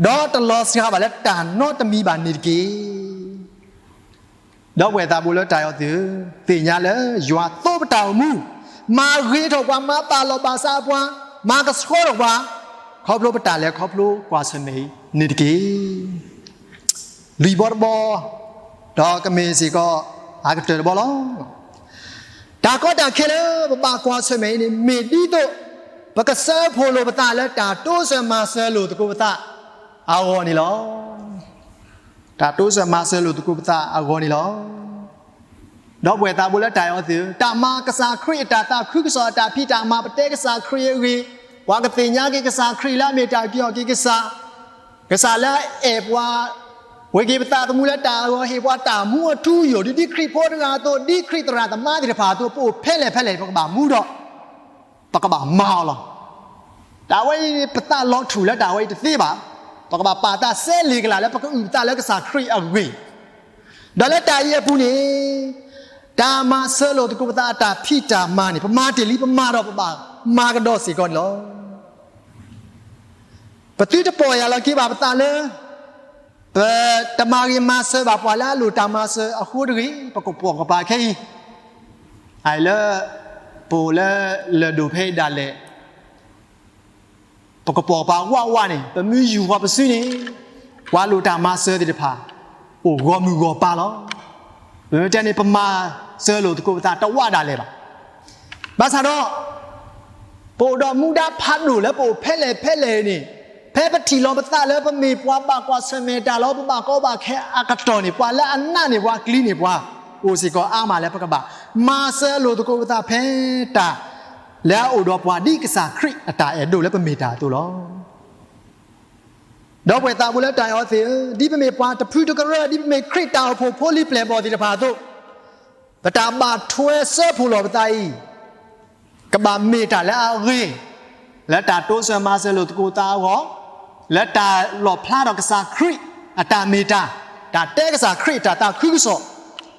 ဒီးတလီၤစှၤဘၣ်လၢတၢ်နီတမံၤဘၣ်န့ၣ်တက့ၢ်. ဒီပုၢ်ဝဲၢ်သးဘိလၢတၢ်အဲၣ်အီၤသ့ၣ်ဧၢ, သ့ၣ်ညါလၢယွၤသိပတၢ်အိၣ်မူ, မၤဂ့ၤထီၣ်ပှၤ, မၤပာ်လီၤဘၣ်စးပှၤ, မၤကဆှီထီၣ်ပှၤ, ခီဖျိပတၢ်လဲၤခီဖျိကွၢ်ဆၢၣ်မဲာ်အံၤန့ၣ်တက့ၢ်. လွံၢ်ဘီတဘီ, ဒီးကမ့ၢ်စ့ၢ်ကီးအကတၢၢ်တဘီလီၤ. တၢ်ကီတၢ်ခဲလၢပဘၣ်ကွၢ်ဆၢၣ်မဲာ်အံၤန့ၣ် မ့ၢ်ဒ်သိးပကစၢဖှိၣ်လိာ်ပသးလၢတၢ်တိစၢၤမၤစၢၤလိာ်သကိးပသးအဂီၢ်န့ၣ်လီၤ. တၢ်တိစၢၤမၤစၢၤလိာ်သကိးပသးအဂီၢ်န့ၣ်လီၤ. ဒီပုၢ်ဝဲၢ်သးဘိလၢတၢ်အဲၣ်အီၤသ့ၣ်ဧၢ, တၢ်မၤကစၢ်ခရံာ်အတၢ်သးခုကစီၣ်အတၢ်ဖံးတၢ်မၤ, ပတဲကစၢ်ခရံာ်အဂ့ၢ်, ပှၤကသ့ၣ်ညါက့ၤကစၢ်ခရံာ်လၢအမ့ၢ်တၢ်အုၣ်က့ၤခီၣ်က့ၤကစၢ်, ကစၢ်လၢအအဲၣ်ပှၤ, ပှ့ၤက့ၤပသးသမူလၢတၢ်အဂီၢ်, ဟ့ၣ်ပှၤတၢ်မူအထူအယိာ်, ဒ်ဒ်ခရံာ်ဖိတဂၤအသိး, ဒ်ခရံာ်သရၣ်သမါသ့ၣ်တဖၣ်အသိး, ပအိၣ်ဖဲလဲၣ်ဖဲလဲၣ် ပကဘၣ်မူဒီး ပကဘၣ်မၤအီၤလီၤ. တၢ်ဝဲအံၤန့ၣ် ပသးလီၤထူၣ်လၢတၢ်ဝဲအံၤတသ့ဘၣ်. ပကဘၣ်ပာ်သးစဲလ့ၣ်ကလာ်လၢပကအုၣ်ပသးလၢကစၢ်ခရံာ်အဂ့ၢ်, ဒီးလၢတၢ်အံၤအပူၤန့ၣ် တၢ်မၤစၢၤလိာ်သကိးပသးအတၢ်ဖံးတၢ်မၤန့ၣ် ပမၤတ့ၢ်လံ ပမၤဒီးပဘၣ်မၤကဒီးစ့ၢ်ကီးန့ၣ်လီၤ. ပသုတပီၢ်ယၢ်လီၤက့ၤဘၣ်ပသးလၢ ပတမၤဂ့ၤမၤစၢၤဘၣ်ပှၤလၢအလိၣ်တၢ်မၤစၢၤအဃိတဂ့ၤ, ပကပိာ်ကပၤခဲအံၤ, အလၢ ပအိၣ်လၢလၢၢ်ဒိၣ်ဖဲအံၤဒၣ်လဲာ် ပကပိာ်ကပၤဝးဝးန့ၣ် ပမ့ၢ်ယူၤဃီၤပစုန့ၣ် ပှၤလိၣ်တၢ်မၤစၢၤသ့ၣ်တဖၣ် အိၣ်ဂီၢ်မုၢ်ဂီၢ်ပၤလီၤ. ပမ့ၢ်တဲန့ၣ် ပမၤစၢၤလိာ်သကိးပသးတဝးဒၣ်လဲာ်ဘၣ်. ဘၣ်ဆၣ်ဒီး ပအိၣ်ဒီးမူဒါဖးဒိၣ်လၢပအိၣ်ဖဲလဲၣ်ဖဲလဲၣ်န့ၣ်, ဖဲပထံၣ်လီၤပသးလၢပမ့ၢ်ပှၤဘၣ်ကွၢ်ဆၢၣ်မဲာ်တၢ်လီၤ, ပဘၣ်ကီဘၣ်ခဲအကတီၢ်န့ၣ် ပှၤလၢအနာ်န့ၢ်ပှၤကျံန့ၢ်ပှၤ အိၣ်စ့ၢ်ကီးအါမးလၢပကဘၣ်မၤစၢၤလိာ်သကိးပသးဖဲတၢ်လၢအအိၣ်ဒီးပှၤဒ်ကစၢ်ခရံာ်အတၢ်အဲၣ်ဒိၣ်လၢပမ့ၢ်တၢ်အသိးလီၤ. ဒီပုၢ်ဝဲၢ်သးဘိလၢတၢ်အဲၣ်အီၤသ့ၣ်ဧၢ, ဒ်ပမ့ၢ်ပှၤတဖုတကရၢ, ဒ်ပမ့ၢ်ခရံာ်တၢ်အိၣ်ဖှိၣ်ဖိလံၤပျဲၢ်ဘီၣ်သ့ၣ်တဖၣ်အသိး, ပတၢ်ဘၣ်ထွဲစၢဖှိၣ်လီၤပသးအံၤ ကဘၣ်မ့ၢ်တၢ်လၢအဂ့ၤ, လၢတၢ်တိစၢၤမၤစၢၤလိာ်သကိးသးအဂီၢ်, လၢတၢ်လီၣ်ဖျါထီၣ်ကစၢ်ခရံာ်အတၢ်မ့ၢ်တၢ်, တၢ်တဲကစၢ်ခရံာ်အတၢ်သးခုကစီၣ်,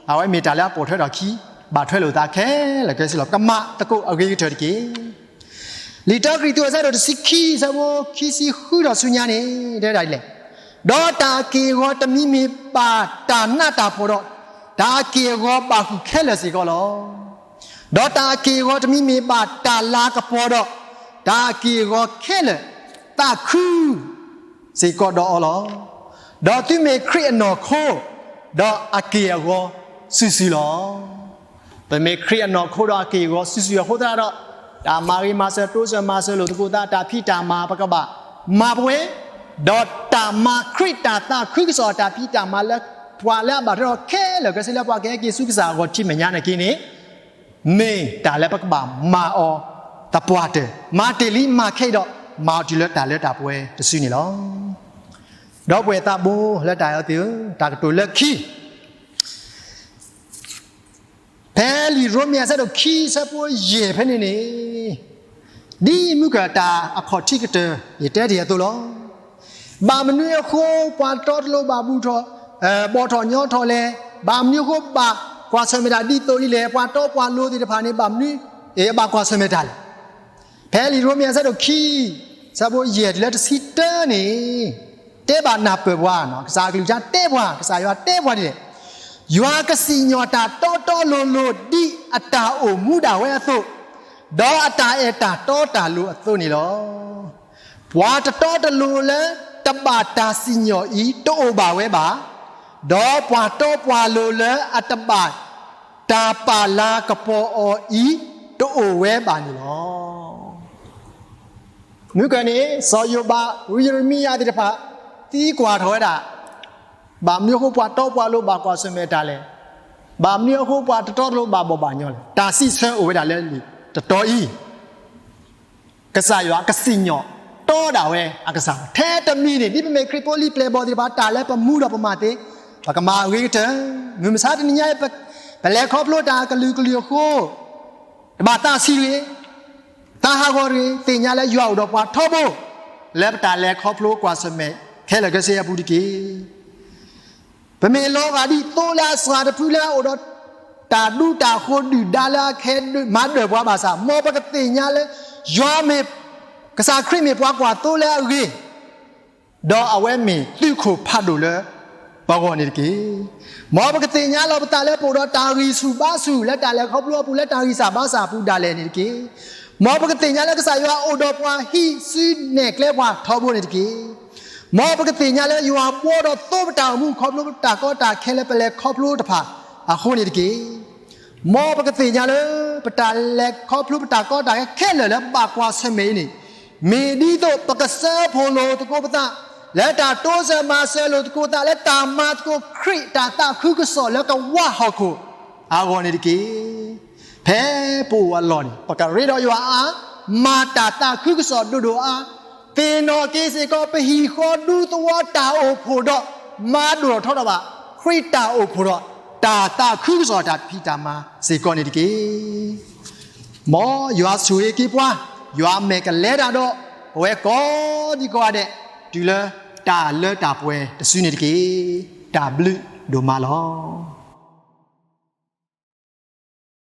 အဝဲမ့ၢ်တၢ်လၢအပိာ်ထွဲထီၣ်ခံ, ဘၣ်ထွဲလိာ်သးခဲလၢာ်ခဲဆ့လီၤ. ပကမၤသကိးအဂ့ၤကတၢၢ်တက့ၢ်. လံာ်တၢကရံၣ်သူး အဆၢဒိၣ်တဆံခံ ဆၢဖိခံဆံဃုဒီးဆူညါန့ၣ် တဲဒၣ်ဒ်လဲၣ်, ဒီးတၢ်အက့ၢ်အဂီၤတမံၤမ့ၢ်ဘၣ်တၢ်နးတၢ်ဖှီၣ်ဒီး, တၢ်အက့ၢ်အဂီၤဘၣ်ဃုာ်ခဲလၢာ်စ့ၢ်ကီးလီၤ. ဒီးတၢ်အက့ၢ်အဂီၤတမံၤမ့ၢ်ဘၣ်တၢ်လၤကပီၤဒီး, တၢ်အက့ၢ်အဂီၤခဲလၢာ်သးခု စ့ၢ်ကီးဒီးအီၤလီၤ. ဒီးသုမ့ၢ်ခရံာ်အနီၢ်ခိ, ဒီးအက့ၢ်အဂီၤစုာ်စုာ်လီၤ. ပမ့ၢ်ခရံာ်အနီၢ်ခိဒီးအက့ၢ်အဂီၤစုာ်စုာ်အဃိသတးဒီး, တၢ်မၤဂ့ၤမၤစၢၤ တိစၢၤမၤစၢၤလိာ်သကိးသး တၢ်ဖံးတၢ်မၤ ပကဘၣ်မၤပဝဲ, ဒီးတၢ်မၤခရံာ်တၢ်သးခုကစီၣ် တၢ်ဖံးတၢ်မၤလၢ ပှၤလၢအဘၣ်ထွဲဒီးခဲလၢာ်ခဲဆ့လၢပှၤကဟဲက့ၤဆူကစၢ်အဂီၢ်ထံမဲာ်ညါနာ်က့န့ၣ် မ့ၢ်တၢ်လၢပကဘၣ်မၤအီၤသပှၢ်တၢၢ်, မၤတ့ၢ်လံမၤခဲအံၤဒီး မၤအီၤတုၤလၢတၢ်လၢတၢ်ပှဲၤတစုန့ၣ်လီၤ. ဒီပုၢ်ဝဲၢ်သးဘိလၢတၢ်အဲၣ်အီၤသ့ၣ်ဧၢ, တၢ်ကတိၤလၢခံ ဖဲလံာ်ရိမ့ၤအဆၢဒိၣ်ခံ ဆၢဖိယဲၢ်ဖဲန့ၣ်န့ၣ်, ဒ်မုၢ်ကၢၢ်တၢ်အခီၣ်ထံးကတၢၢ် ယတဲတ့ၢ်အသိးလီၤ. ဘၣ်မနုၤအဃိ ပှၤတီတလိၤဘၣ်ဘူၣ်ထီၣ်, ဘီၣ်ထီၣ်ညီထီၣ်လဲၣ်, ဘၣ်မနုၤအဃိဘၣ်ကွၢ်ဆၢၣ်မဲာ်တၢ်ဒ်သိးအံၤလဲၣ်, ပှၤတီပှၤလိၤသ့ၣ်တဖၣ်န့ၣ် ဘၣ်မနုၤ အဘၣ်ကွၢ်ဆၢၣ်မဲာ်တၢ်လဲၣ်. ဖဲလံာ်ရိမ့ၤအဆၢဒိၣ်ခံ ဆၢဖိယဲၢ်တုၤလၢတဆံတၢန့ၣ် တဲဘၣ်နၢ်ပၢၢ်ပှၤ, ကစၢ်အကလုၢ်ကထါတဲပှၤ, ကစၢ်ယွၤတဲပှၤဒ်လဲၣ်, ယွၤကစံၣ်ညီၣ်တၢ်တီတီလိၤလိၤ ဒ်အတၢ်အိၣ်မူဒၣ်ဝဲအသိး, ဒီးအတၢ်အဲၣ်တၢ်တီတၢ်လိၤအသိးန့ၣ်လီၤ. ပှၤတတီတလိၤလၢတဘၣ်တၢ်စံၣ်ညီၣ်အံၤ တအိၣ်ဘၣ်ဝဲဘၣ်, ဒီးပှၤတီပှၤလိၤလၢအတဘၣ်တၢ်ပာ်လၤကပီၤအီၤအံၤ တအိၣ်ဝဲဘၣ်န့ၣ်လီၤ. မုၢ်ကၢၢ်န့ၣ် စီၤယိၤဘး, ဝံယံးရမံယၤသ့ၣ်တဖၣ် သံကွၢ်ထီၣ်ဝဲဒၣ်, ဘၣ်မနုၤအဃိပှၤတီပှၤလိၤဘၣ်ကွၢ်ဆၢၣ်မဲာ်တၢ်လဲၣ်, ဘၣ်မနုၤအဃိပှၤတတီတလိၤဘၣ်ဘီၣ်ဘၣ်ညီလဲၣ်. တၢ်စံးဆၢအိၣ်ဝဲဒၣ်လၢလံာ်တတီအံၤ, ကစၢ်ယွၤကစံၣ်ညီၣ်တီဒၣ်ဝဲအကစၢ်လီၤ. ထဲတမံၤန့ၣ် ဒ်ပမ့ၢ်ခရံာ်ဖိလံၤပျဲၢ်ဘီၣ်သ့ၣ်တဖၣ် တၢ်လၢပမူဒီးပမၤသ့, ပကမၤအဂ့ၤကတၢၢ်, မုၢ်မဆါတနံၤညါအံၤ ပလဲၤခီဖျိတၢ်အကလုာ်ကလုာ်အဃိ ဘၣ်သးဆံးတဂ့ၤ, သးဟးဂီၤတဂ့ၤ, သ့ၣ်ညါလၢယွၤအိၣ်ဒီးပှၤထီဘိ, လၢပတၢ်လဲၤခီဖျိကွၢ်ဆၢၣ်မဲာ်ခဲလၢာ်ခဲဆ့အပူၤတက့ၢ်. ပမ့ၢ်လီၤဂာ်ဒ်သိလၢအစှၤတဖုလၢအအိၣ်ဒီး တၢ်ဒူတၢ်ဃိၤဒုၣ်ဒါလၢအကဟဲမၤဒၢၣ်ပှၤဘၣ်ဆၣ်, မ်ပကသ့ၣ်ညါလၢ ယွၤမ့ၢ်, ကစၢ်ခရံာ်မ့ၢ်ပှၤကွၢ်သိလၢအဂ့ၤ ဒီးအဝဲမ့ၢ်သုးခိၣ်ဖးဒိၣ်လၢပဂီၢ်န့ၣ်တက့ၢ်. မ်ပကသ့ၣ်ညါလီၤပသးလၢပအိၣ်ဒီးတၢ်ဂံၢ်ဆူၣ်ဘါဆူၣ်လၢတၢ်လဲၤခီဖျိအပူၤ လၢတၢ်ဂံၢ်စၢ်ဘါစၢ်အပူၤဒၣ်လဲာ်န့ၣ်တက့ၢ်. မ်ပကသ့ၣ်ညါလၢကစၢ်ယွၤအိၣ်ဒီးပှၤ ဟံးစုနဲၣ်ကျဲပှၤထီဘိန့ၣ်တက့ၢ်. မ်ပကသ့ၣ်ညါလၢယွၤဘှီဒီးသိပတၢ်အိၣ်မူခီဖျိပတၢ်ကီတၢ်ခဲလၢပလဲၤခီဖျိတဖၣ်အဃိန့ၣ်တက့ၢ်. မ်ပကသ့ၣ်ညါလၢ ပတၢ်လဲၤခီဖျိပတၢ်ကီတၢ်ခဲခဲလၢာ်လၢဘၣ်ကွၢ်ဆၢၣ်မဲာ်အံၤန့ၣ်, မ့ၢ်ဒ်သိးပကစၢဖှိၣ်လိာ်သကိးပသး, လၢတၢ်တိစၢၤမၤစၢၤလိာ်သကိးသး လၢတၢ်မၤသကိးခရံာ်တၢ်သးခုကစီၣ်လၢကဝၢ်ဟီၣ်ခိၣ်အဂီၢ်န့ၣ်တက့ၢ်. ဖဲပအိၣ်အလီၢ်န့ၣ် ပကရ့ဒီးယွၤအါ, မၤတၢ်သးခုကစီၣ်ဒိၣ်ဒိၣ်အါ, သ့ၣ်နီၣ်က့ၤစ့ၢ်ကီးပဟံၣ်ဃီဒူသဝီတၢ်အိၣ်ဖှိၣ်ဒီး မၤဒိၣ်ထီၣ်ထီထီၣ်ဘၣ် ခရံာ်တၢ်အိၣ်ဖှိၣ်ဒီး တၢ်သးခုကစီၣ်တၢ်ဖံးတၢ်မၤစ့ၢ်ကီးန့ၣ်တက့ၢ်. မ်ယွၤဆိၣ်ဂ့ၤက့ၤပှၤ, ယွၤမဲာ်ကလဲၤတၢ်ဒီး ပဝဲကိးဒံကိးဂၤဒဲး တုၤလၢတၢ်လၢတၢ်ပှဲၤတစုန့ၣ်တက့ၢ်. တၢ်ဘျုးဒိၣ်မးလီၤ.